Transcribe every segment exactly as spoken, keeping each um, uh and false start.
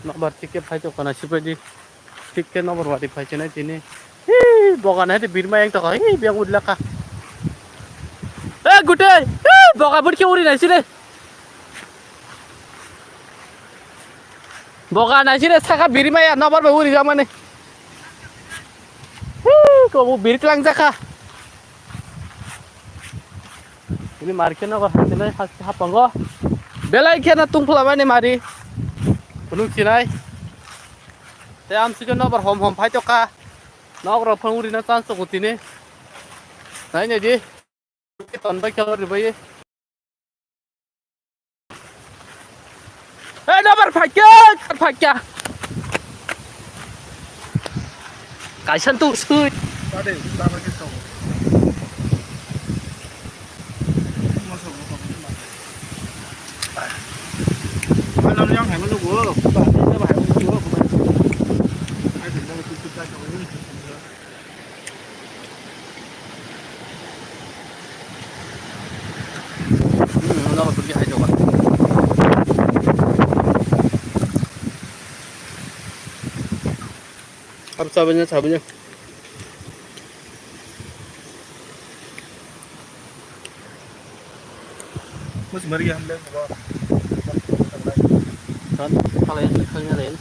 Nobar ticket phai tongkha na sibaidi. Ticket nobar wadi phai chinai tini. Hii, boga nai de birma yang tokha. Hii, biang udlaka. Eh, gute. Hii, boga burke uri nai sile. Boga nai sile saka birma ya nobar bai uri jamani. Hii, kobu bir tlang jaka. Ini mari khe nogo hatinai hapango. Belai kheno tungphla mani mari. Phunuk sinai. Te amsike nobar hom hom phai tokha. Nok rok phang urina chance toko tini. Nai nai di. Ton bai khe ori bai. Eh, nobar phaikya, phaikya. Kaisa tu sui. Tade, tama ke to. Malam yang hai manu go, ba ni ba hai manu go. Ai, tu tu tu ta ka. Hmm, wala ko turki hai to ba. Ab sabinya, sabinya. Mus mari ya hamle. Kan, kalau yang kanya lain.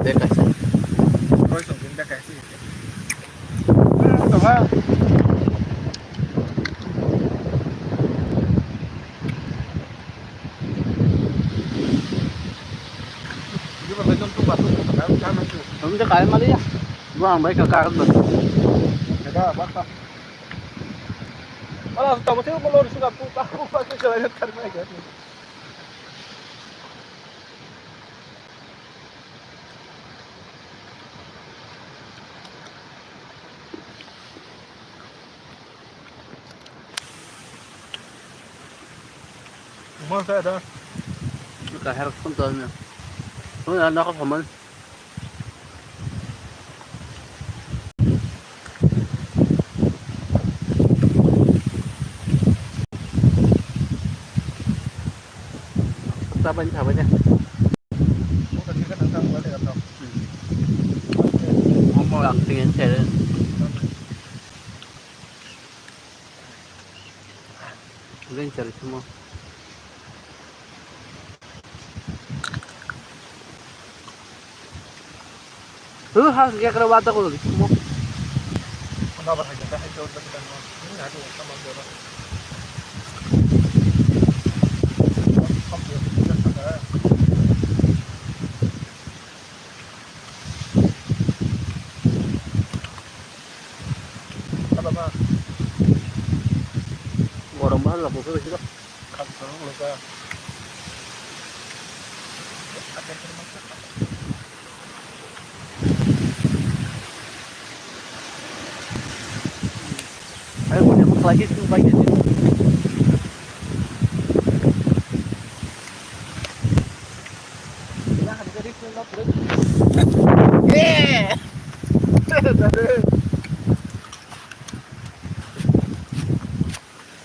Dia kasih. Roy song dia kasih. Kamu tu kaya mana ya? Gua ambai ke karet betul. Ada apa? Alah, kamu tu mau lurus ke aku, aku pakai jalan yang terbaik ya. Mo sa da. Ka her kon to ne. Ko ya na ko saman. Saban saban ya. Omo lang tingin sere. Ring cari semua. Huh, has kaya kara wata ko lagi semua. Kenapa hanya dah itu kita mau? Ini ada yang sama dia. Gorom bahar la bokhe bisi. Ayo, boleh mau lagi tu bagi.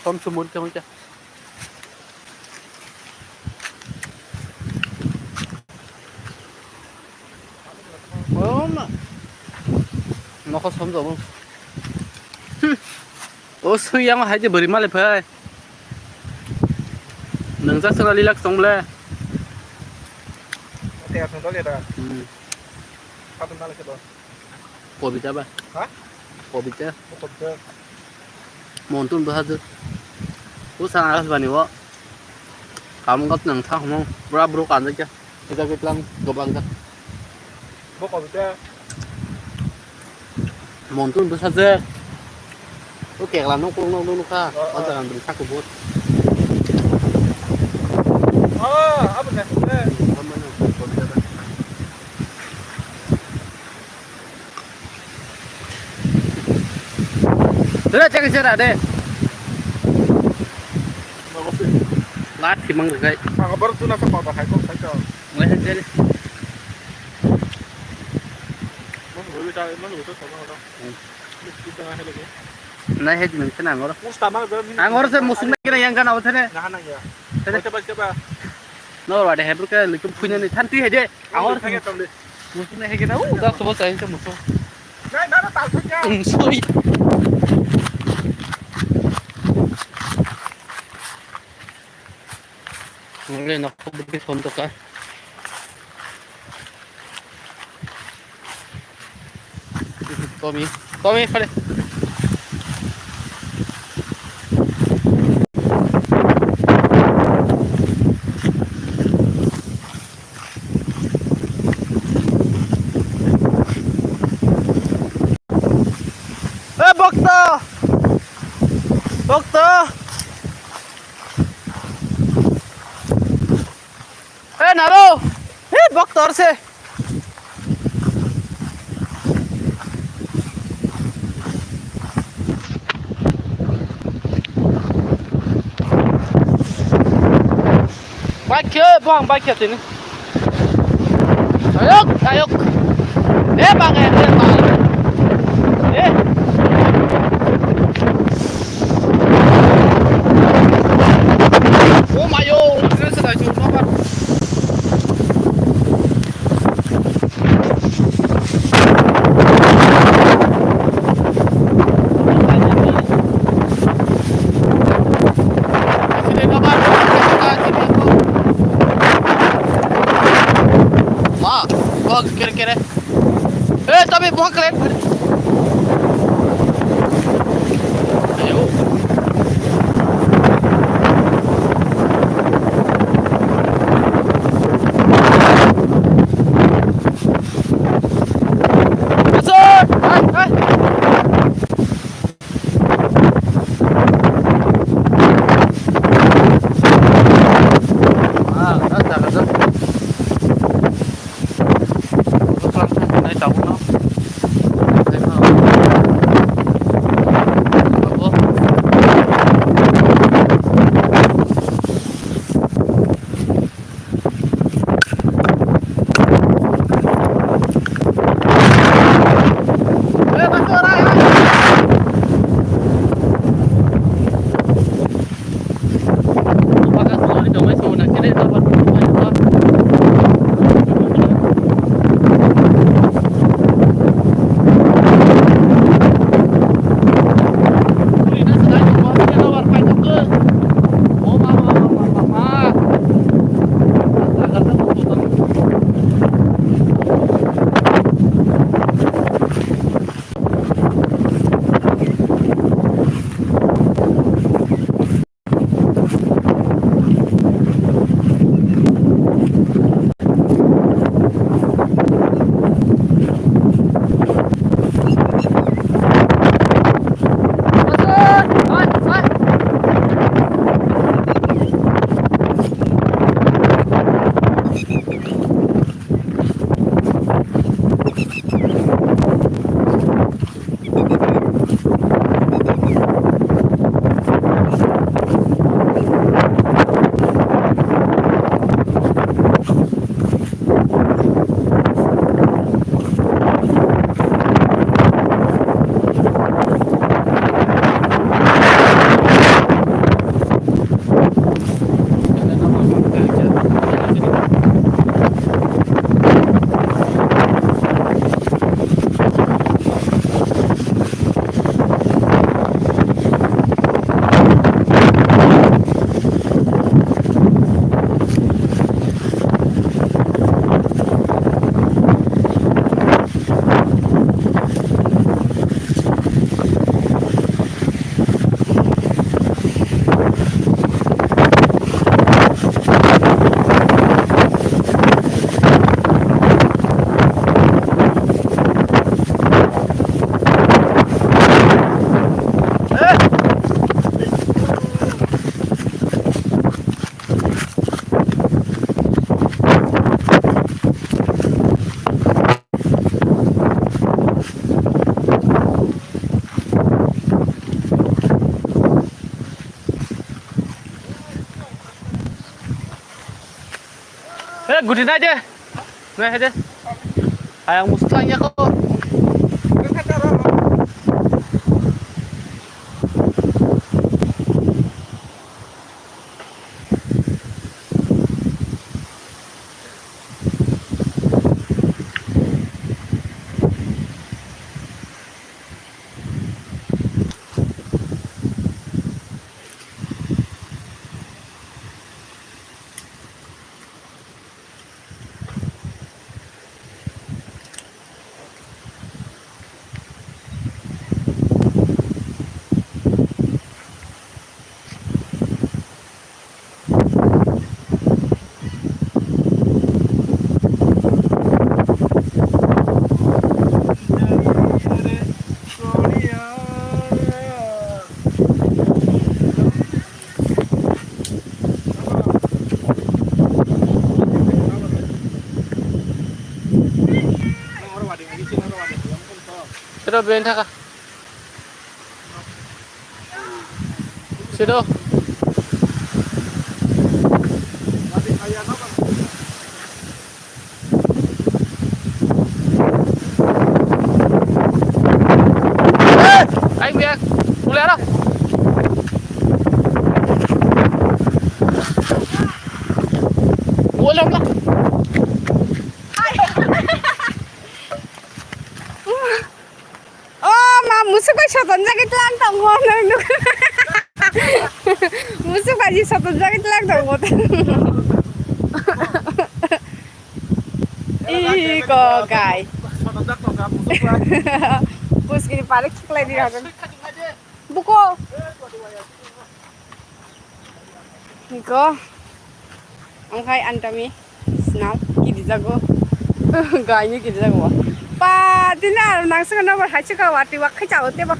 Som sumur ke macam. Mama. Nokho somjabo. Hmm. O sui yang hai je bari male phai. Nang jak sana lilak song ble. Oke, asal dole da. Hmm. Patun male ke do. Kobita ba? Ha? Kobita. Kobita. Montun bwsajwk. O sana Akashbani o. Kaam gat nang thang mo. Bura bro kanjak ya. Kita kita lang gobang jak. Bo kobita. Montun bwsajwk. O kekla nok kurung nok nukha. O, o. O jaga bwrwi sakubur. O, abo na. Dere chekhe sera de. Lathi mang rikai. Ang baru tu nasa papa hai kok sai kau. Ngai hai jere. Mana guru ta, mana guru ta, mana guru ta. Hmm. Ini kita ngai lagi. Nai hai jimeng sena angor. Musta mana guru ini. Angor se musung na kira yang kana uthane. Nah, nah, ya. Tene. Baca, baca, baca. No, wade hebru ke likum phuinani thanti hede. Awar thang tong de. Musu ne hege da, u da sobo sai se musu. Nai, nai, nai, tal thang ya. Um, sorry. Nole nok bukti phone to ka. Tommy, Tommy, fale. Eh, bokto! Bokto! Eh, naro! Eh, bokto se! Bike khe, buang bike khe tini. Ayok, ayok. Eh, bang, eh, eh, bang. Eh. Oh, mayo, ini sudah jumpa, Pak. Ma, bak kere kere. Eh, tapi buang keren. Ayo. Masuk. Hai, hai. Ah, dah, dah, dah. Eh, gudi nai de. Nai hai de. Ayang muslang ya ko. Tero ben thaka. Sido. Aing biak, mulai aro. Boleh lah. Oh, ma, musuk bai sotonjagwi tlang tongo, nang nuk. Musuk bai sotonjagwi tlang tongo. Ih, ko gai. Puskini parik khiklai di hagen. Buko. Niko. Angkai antami. Snal. Kiri jago. Gai ni kiri jago. Pa, tini aro nang saka nobar hai saka wati wak khai chao tebo.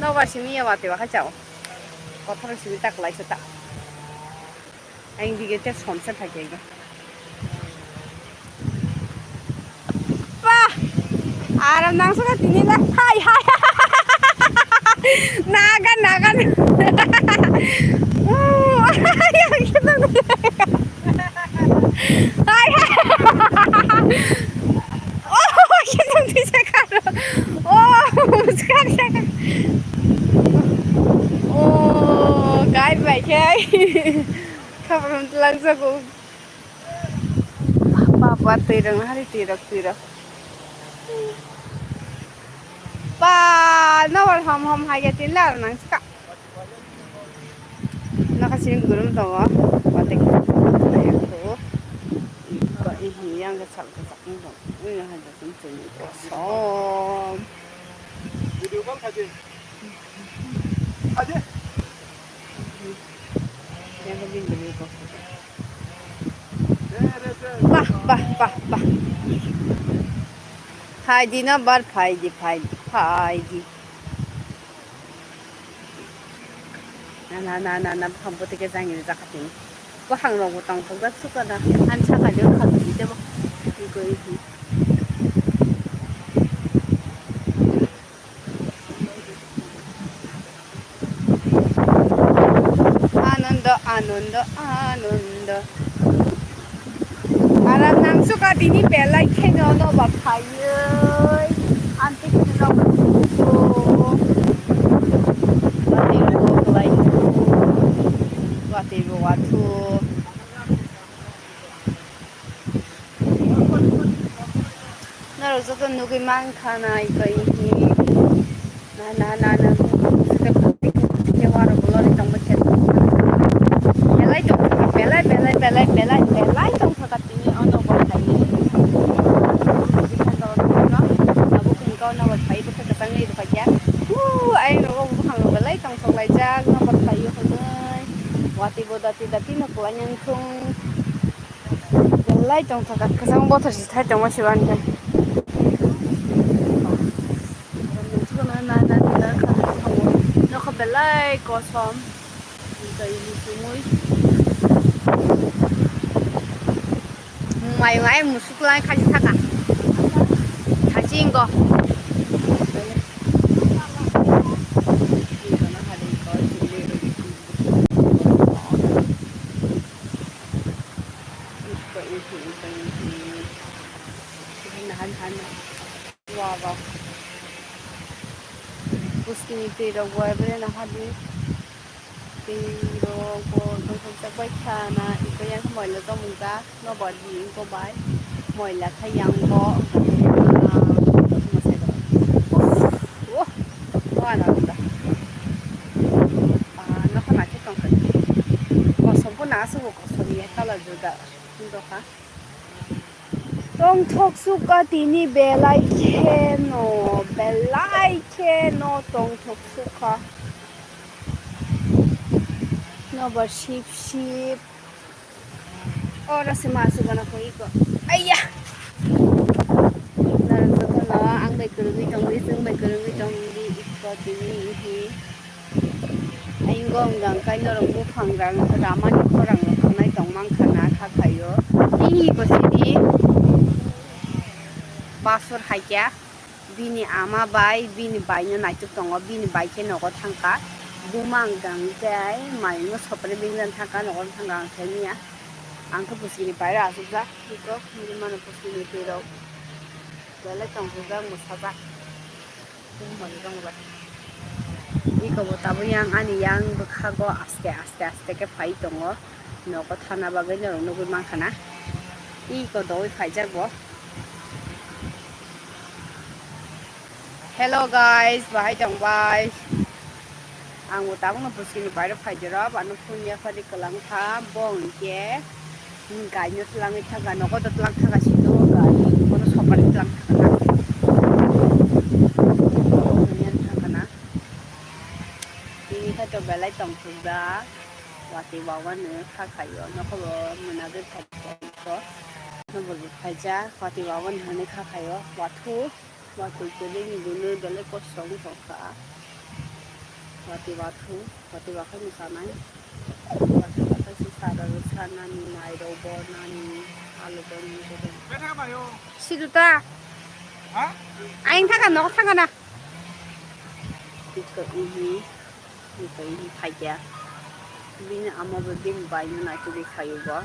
Nobar simi ya wati wak khai chao. Kotor simi tak lai sata. Ang dige te somsa thake ga. Pah! Aram nang saka tini la. Hai, hai. Naga, naga. Oh, hai, hai. Hai, hai. Oh, kita bisa karo. Oh, sekarang. Oh, kai bai kai. Kapan lang sa ko. Baba, twi rok, hari twi rok, twi rok. Pa, nobar hom hom hai ya tin la nang ska. Naka sini gurum tongo. Mate ko. Ko ihi yang ke sal ke sak tongo. Ini hai da sini sini kosom. Video call khaje. Khaje. Bah, bah, bah, bah. Phaidi no bar phaidi, phaidi, phaidi. Na, na, na, na, na, buphang bwtwi khe jangni jakha tini. Buphang rok bo tongthok jak suka da. Ani saka de kha twi tebo. Twi koi hi. Anando, anando, anando. Aram nang suka tini belai kheno nobar phaiwi. Anti kheno nobar phaiwi. Watwi bo kwlai. Watwi bo watwi. Norok joto nugwi mankha na, iko ihi. Na, na, na, na. Belai tongthokha, belai, belai, belai, belai, belai tongthokha tini o nobar phaiwi. Abo khe nobar phaiwi bwkha kwchangwi rwphaikha. Huu, ayang rogo buphang rok belai tongthok laijak nobar phaiwi hwnwi. Watwi bo dati dati no kwlai nang thung. Belai tongthok kha, kwchang bothor se thai tongma se ani khe. Nokha belai kosom. Tei ni sumui. Mai mai musuk lai khaji thaka. Khaji ingo. Nahan han. Wow, wow. Puskini twi rok bo ebele naha di. Twi rok bo tongthok jak bai kha na, iko yang khe moila tongmung jak. Nobar di iko bai. Moila kha yang bo. Oh, oh, ana da. Ah, nokha na khe tongthok. Kosom bo na aswk bo kosom ya colour juda. Tongthok suka tini belai kheno, belai kheno tongthok suka. Nobar sip sip. Oro se ma suka na koi ko. Aiya. Narang joto no ang bai kwrwngwi tongdi, chwng bai kwrwngwi tongdi, iko tini ihi. Aingo wngkha hwnkhe norok buphang rang ramani khorang rok tongnai tong mankha na kha khaio. Tini bo sidi basur haikya. Bini ama bai bini baino naituk tongo, bini bai khe nogo thangkha. Buma hwnkha hwnkhe maino sopre bini thangkha, nogo thangkha hwnkhe niya. Ang khe bwswkni pairo achukjak, iko hinwi mano bwswkni twirok belai tongthokjak, mwsajak. Iko bo tabuk yang ani yang bwkhago aste aste aste khe phai tongo. Nogo thana bagwi norok nugwi mankha na. Iko dogwi phaijak bo. Hello guys, bahai tong bai? Ang bo tabukno bwswkni bairo phaijak rw, ano phone yaphari kwlangkha, bo hwnkhe gaino twlangwi thangkha, nogo twlang thangkha, sino gai, bono sopari twlang thangkha na. Tini khe to belai tongthokjak, watwi wawano kha khaio, nokhoro mwnagwi phaijak, nobo phaijak, watwi wawano hinwi kha khaio, wathu. Watwi kwrwini gwnwi belai kosto wng tongkha. Watwi wathu, watwi wakhai mwsanai. Watwi wakhai se sara rw sanani, nairok bo nani, alu bo nani. Sidu ta? Ha? Ayang thangkha, nogo thangkha na. Tito ihi. Twi phaikha. Bini ama bo bini baino naitugwi phaio bo.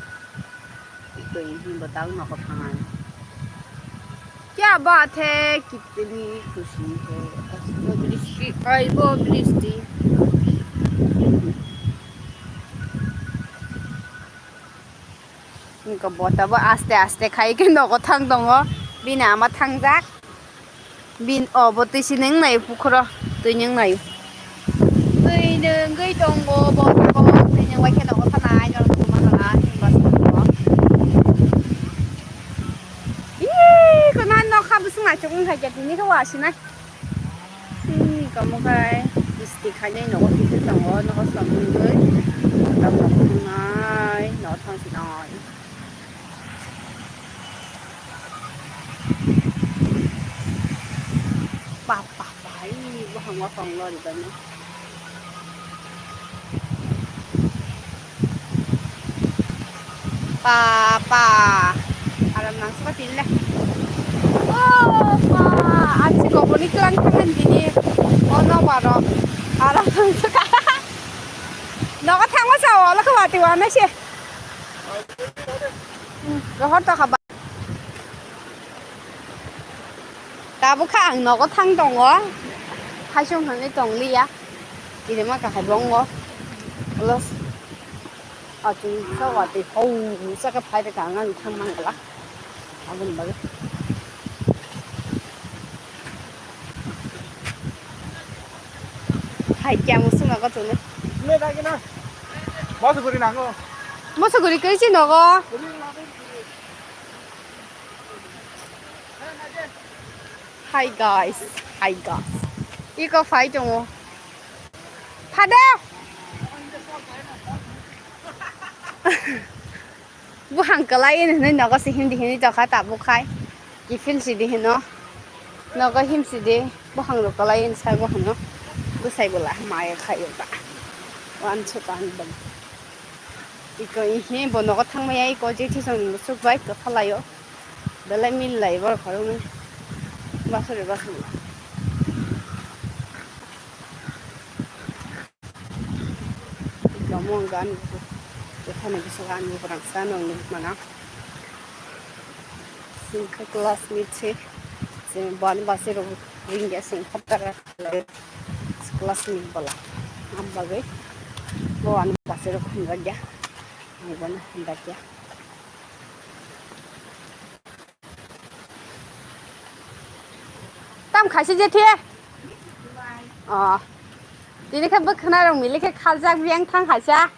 Twi hinwi bo tak nogo thangnai. Kya baat hai, kitni khushi hai. Ai bo bristi, ai bo bristi. Wngkha bota bo aste aste khai khe nogo thang tongo. Bini ama thangjak. Bin, o, bo twi si nung nai pukhro, twi nung nai. Twi nungwi tongo, bo, bo, twi nung bai kheno, o, sana, ai, norok tuma sana, hinba songkho. Ih, ko nan nokha bwswk naithok wngkha khe, tini khe wasinai. Ih, kamo khai, bisti khainai nogo twi tongo, nogo song nungwi. Tam nogo nungnai, nogo thang sinai. Pa, pa, pa, ih, buphang buphang lori bani. Pa, pa, aram nang suka tin le. Oh, pa, ansi koboni klang klang dini. Oh, no, baro. Aram nang suka. Nogo thangma sao, lo kawati wana se. Rohor to khaba. Tabuk kha ang nogo thang tongo. Haisung hwnwi tong liya. Kirima kahai bongo. Plus. Achung sa watwi hau sa khe phai de kang ang thang mangla. Aboni bagwi. Hai kya musung nogo tuni. Moso guri nango. Moso guri koi si nogo. Hi guys, hi guys. Iko phai tongo. Phade. Buphang kwlai hinwi nogo se himdi hinwi tongkha tabuk khai. Kiphil sidi hino. Nogo him sidi. Buphang rok kwlai hinwi sago hino. Bwsai bwla maya khaio ta. Wan chutan bam. Iko ihi bo nogo thangmaya iko jethi song musuk bai kwphalaio. Belai mil lai borok khoroknwi. Basuri basuri. Iko mung gan. Jephani bisok ani borang sa nong nukmana. Singkha classmate se. Se bani basi rok ringya singkha tara. Classmate bola. Am bagwi. Bo ani basi rok hwnjakya. Ang bono hwnjakya. Tam khaisi je the. Oh. Tini khe bwkhana rok mili khe khaljak biyang thang khaisa.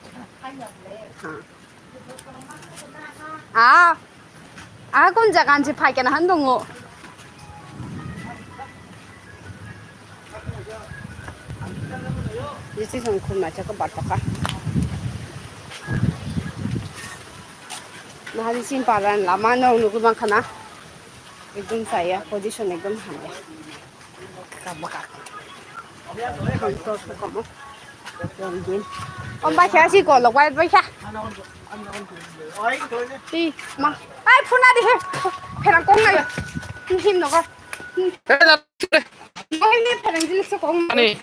Ah. Ah, kun jaga ansi phai kana han tongo. Jisi song khum na chako bartoka. Nahari sin paran lama no nugui bangkhana. Ekdom saya position ekdom hamya. Kabaka. Hamto sokamo. Rongin. Om bai kha si ko lok bai bai kha. Ti ma. Ai phuna di he. Pherang kong nai. Him nogo. Eh, da, da. Ani.